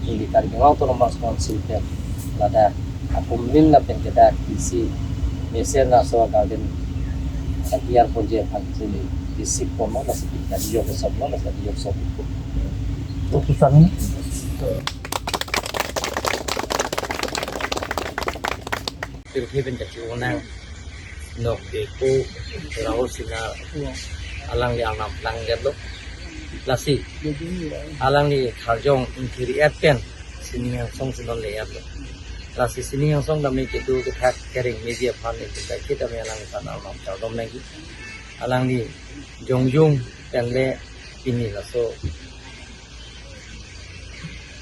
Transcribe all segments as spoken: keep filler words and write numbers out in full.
Neli Karbi Anglong Autonomous Council pen ladak akumlin lapen kedak isi mesen aso garden katiar ponji aphan si disik pono, lasi kita diyo kesop no, lasi diyo sop. Keputusan. Pirthe pen kachi-o nang Nokbe po Rahul Sinnar alangli arnam langdetlo. Lasi alangli tharjong ingthir-et pen sining angsong si non le-etlo. Lasi sining angsong tame kedo kethak kereng media aphan itum kaiketa tame alangli aphan arnam chardom nangji. Alangli jongjung pen le pini laso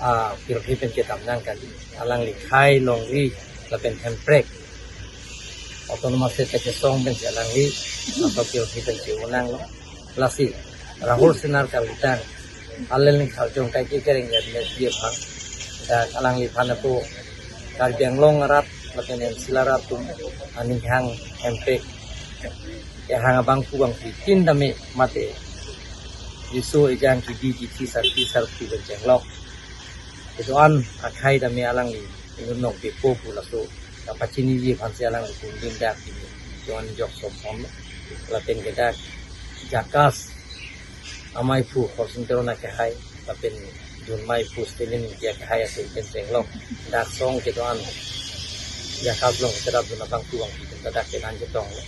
a pirthe pen kedam nang kali. Alangli khei longri lapen hemprek Autonomous State kachesong pensi alangli laso pirthe pen che-o nanglo. Lasi Rahul Sinnar kalitang alangli tharjong kaike kereng ya dia dia aphan. Dan alangliphan apo Karbi Anglong arat lapen N C arat atum aning hang hemprek kehang abangphu bangphi tin tame mate riso ejang kebi kethi sarpi sarpi pen chenglok kedo-an akhei tame alangli inut Nokbe po pu laso kapachiniji aphan si alangli akumlin dak pini kedo-an jok som pon lapen kedak JACAS amaiphu Khorsing Teron akehai lapen jun maiphu Stalin Ingti akehai atum pen chenglok dak song kedo-an JACAS along keserap dun abangphu bangphi atum ta dak kenan chetonglo.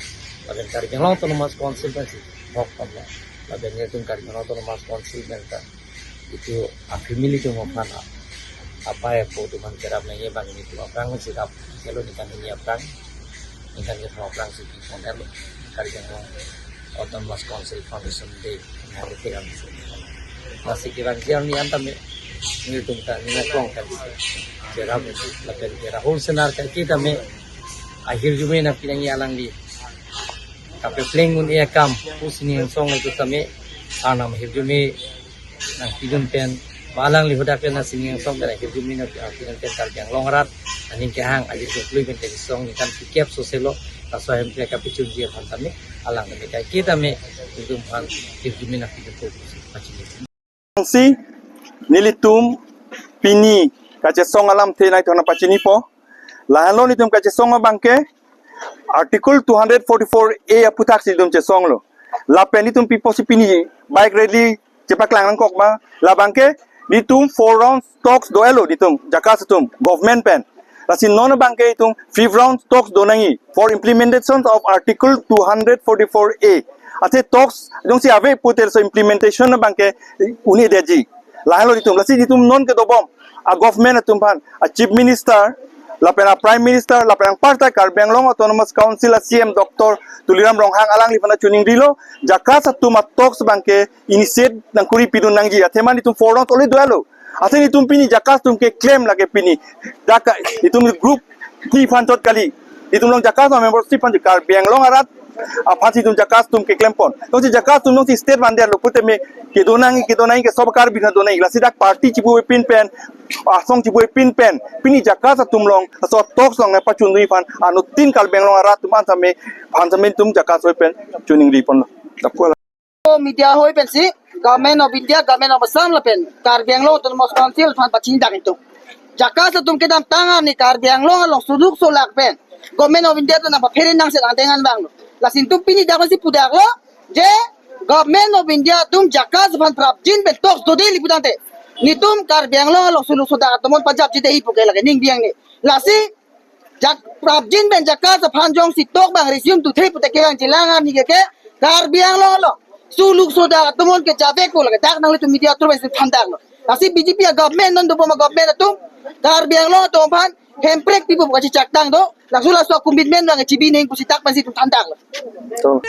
Lapen Karbi Anglong Autonomous Council pensi hok ponlo. Lapen nelitum Karbi Anglong Autonomous Council pen ta itu a-family atum aphan a-, apai apo atum aphan kerap nangji abang nelitum aphrang si rap kelo ningkan hini aphrang, ningkan kethom aphrang si pi pon-etlo Karbi Anglong Autonomous Council Foundation Day nang rite kami. Lasi kevangji arni an tame nelitum ta ning aklong kan si kerap lapen ke Rahul Sinnar kaike tame ahirjume nangpi nangji alangli kapepleng un-e akam pu sining angsong itu tame arnam ahirjume nangpidun pen, ba alangli hadak pen sining angsong pen ahirjume nangpidun pen Karbi Anglong arat aning kehang ajir keklui pen kachesong ningkan phlikep soselo laso hemprek kapachunji aphan tame alang tame kaiketa tame itum aphan ahirjume nangpidun pu pachini. Si nelitum pini kachesong alamthe nangtum aphan pachinipo. Lahenlo nelitum kachesong abangke Article two hundred forty-four A aphuthak si nelitum chesonglo. Lapen nelitum pi apotsi pini bike rally chepaklang nangkok ma? Labangke nelitum four rounds talks do-etlo nelitum JACAS atum government pen. Lasi non abangke itum fifth round talks do nangji for implementation of Article two hundred forty-four A. Athe talks jongsi ave pute laso implementation abangke un-edetji. Lahenlo nelitum, lasi nelitum non kedobom a-government atum aphan, a-Chief Minister lapen a-Prime Minister lapen anparta Karbi Anglong Autonomous Council a-CEM Doctor Tuliram Ronghang alangliphan ta chiningrilo, JACAS atum a-talks abangke initiate nangkuri pidun nangji. Athema nelitum four rounds already do-etlo. Athe nelitum pini JACAS atum keklem lake pini dak nelitum group three aphan chot kali. Nelitum along JACAS a-member three aphan, Karbi Anglong arat aphan si nelitum JACAS atum keklem pon. Jongsi JACAS atum jongsi state vandetlo putame kedo nangji, kedo nangji ke sob Karbi aphan do nangji. Lasi dak party chipu-e pin pen, asong chipu-e pin pen pini JACAS atum along laso talks along nangpachunji aphan anuttin Karbi Anglong arat atum aphan tame, aphan tame nelitum JACAS ahoi pen chiningri ponlo. Dak pu. Media ahoi pensi Government of India, Government of Assam lapen Karbi Anglong Autonomous Council aphan pachini dak itum. JACAS atum kedamtang arni Karbi Anglong along suluk sulak pen Government of India atum nangpaphere nangsi nangteng an vanglo. Lasi nelitum pini dak si pudaklo je Government of India atum JACAS aphan prapjin pen talks dode ili pudangte nelitum Karbi Anglong along suluk sulak atum aphan pajapji dei pu ke lake ning biang ni. Lasi Jak prapjin pen JACAS aphan jongsi talk abang resume tuthe pute kevangji lang arni ke ke Karbi Anglong along suluk sodak atum aphan kejavek ko lake dak nanglitum media through pen si thandaklo. Lasi BJP a-government non dobom a-government atum Karbi Anglong atum aphan hemprek pipo pu kachichaktang do. Laso laso commitment abang chibi neng pusi dak pensi itum thandaklo. To.